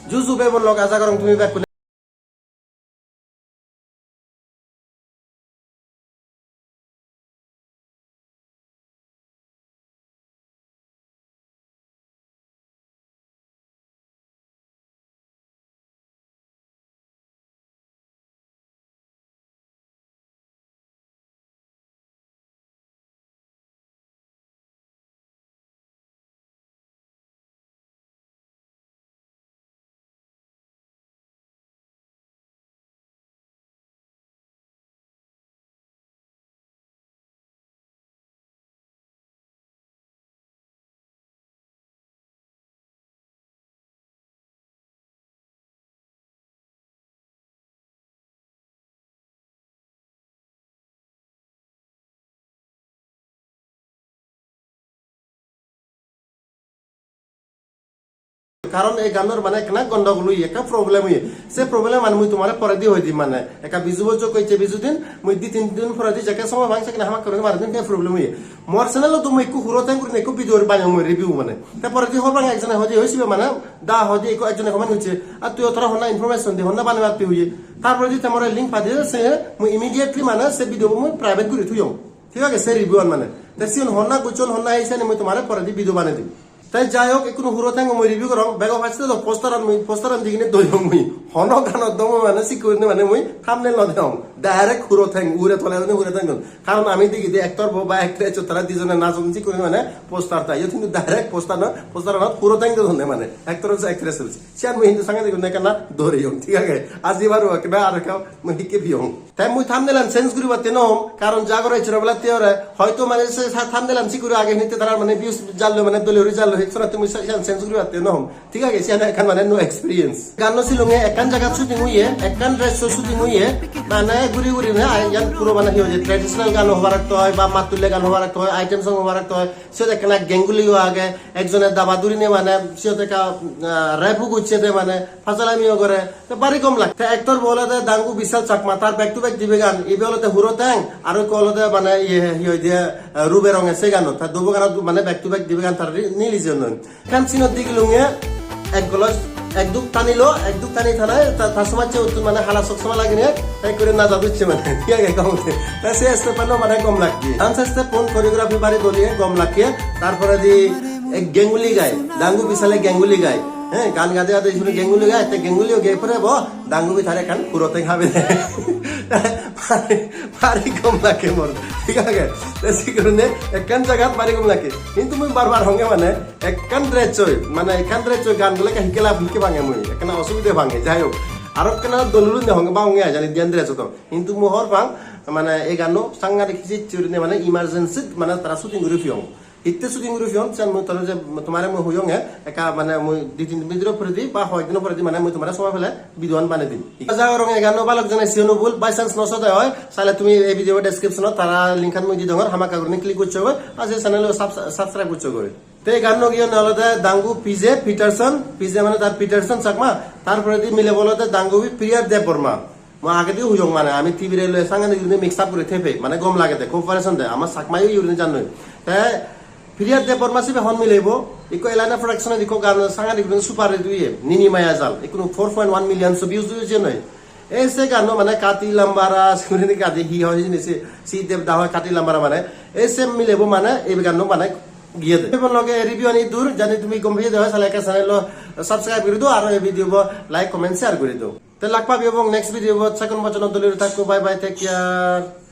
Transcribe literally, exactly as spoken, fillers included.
Ju ju bebon lok, aja gorong tumi bekkune. Karon ei ganor mane ekkena gondogol oye, ekka problem oye. Se problem an mui tomare poredi hoi dim mane. Ekka Biju bojjo gosse Biju din, mui di tin din poredi jekke somoy pang sekke hamakkai guri mari dim, ekka problem oye. Mor channel-ot do mui ekko huro theng gurinei ekko video baneyong mui review mane. Te poredi hobor pang ekjone hoide oi sibe mane da hoide ekko ekjone comment gosse. Ar tui o tara honna information di, honna banei batte oye. Tar poredi te more link padei se mui immediately mane se video bo mui private guri thoyong. Thik age, se review an mane. Te sigun honna gocchon, honna ei siyani mui tomare poredi video banei dim. Te jai hok, ekkunu huro thengo mui review gorong. Bego first-e do poster an mui, poster an diginei doyong mui. Hono ganot do mui mane sikke gurinei mane mui thumbnail no degong. Direct huro theng, ugure tole gurinei huro theng don. Karon ami degide actor bo ba actress tara dijone najon sikke gurinei mane poster ta. Iyot hintu direct poster no, poster anot huro theng dodonne mane. Actor hoche actress hoche. Siyan mui hintu sangadik gurinei ekkana doreyong, thik age? Aji baru ekkana aro ekka mui hikke piyong. Te mui thumbnail an change guribatte no hom, karon ja gore echora bela te ore, hoito mane se sa-, thumbnail an sikkuri age hinite tarar mane views jallo, mane dole guri jallo, hek sora tumi sa-, siyan change guribatte no hom. Thik age, siyan ekkan mane no experience. Ganno silunge ekkan jagat shooting oye, ekkan dress-o shooting oye, mane guri guri ne ai yan puro mane hi hoye, traditional gan hobar ekto oi, ba mattulle gan hobar ekto oi, item song hobar ekto oi, siyot ekkana genguli o age, ekjone daba durine mane siyot ekka, ah, rap-o gocche de mane, pajalami o gore. Te bari gom lage. Te actor bo olode Dangu Bishal Chakma, tar back to back dibe gan, ibe olode Huro Teng, aro ekko olode mane iye, hi hoide, eh, Rube Ronge se ganot. Ta dubo ganot mane back to back dibe gan tar ri-, release oyon. Ekkan scene-ot degilunge ek golos, ek duk tanilo, ek duk tani tanai, ta, ta somajje uttun mane hala sok soma lagine, te ekkore naja ducche mane, thik age gom. Te se step-ano mane gom lagge. Dance step-un choreography bari dole gom lagge. Tar poredi ek genguli gai, Dangu Bishale genguli gai. He, gan gade gade isune genguli gai, te genguli o gei pore bo, Dangubi tare ekkan huro teng habe de. Bari, bari gom lage mor. Thik age? Te se karone ekkan jagat bari gom lage. Hintu mui bar bar honge mane, ekkan dress oi, mane ekkan dress oi gan gole hikke lab hikke bange mui. Ekkana osubide bange, jai hok. Aro ekkana dolulunde honge ba honge ai jani diyan dress oto. Hintu mui hor pang, mane ei ganno sangadik hijit churine mane emergency mane tara shooting guri piyong. Hitte shooting guri piyon, siyan mui tore je, tomare mui hoyonge, ekka mane mui di tin din bidire poredi ba hoyek dino poredi mane mui tomare somoi pele video an banei dim. Aja gorong ei ganno balok jone siyono bul, by chance no sode oi, sale tumi ei video description ot tara link an mui di dongor, hamakkai gurinei click goccho goi, ar se channel o sub-, subscribe goccho goi. Te ei ganno giyonne olode Dangu P J Peterson, P J mane tar Peterson Chakma, tar poredi milebo olode Dangubi Priya Debbarma. Mui agedi huyong mane, ami T V re loi sangani gurinei mix up guri thepe, mane gom lage de, cooperation de, ama Chakma yo gurinei jannoi. Te Priya Debbarma sibe hon milebo, ikko Elena Production-ot ikko gan sangani gurinei super hit oye, Nini Maya Jal, ikkunu four point one million so views oye noi. Ei se ganno mane Kati Lambara, gurinei gadi hi hoi hijeni se, si deb da hoi Kati Lambara mane, ei se milebo mane, ei ganno mane giye de. Ebon loge review ani dur, jani tumi gom peye de hoi, sale ekka channel lo subscribe guri do, aro ei video bo like, comment, share guri do. Te lak pabi obong next video bot, sekkon bojjonot dole guri thakko, bye bye, take care.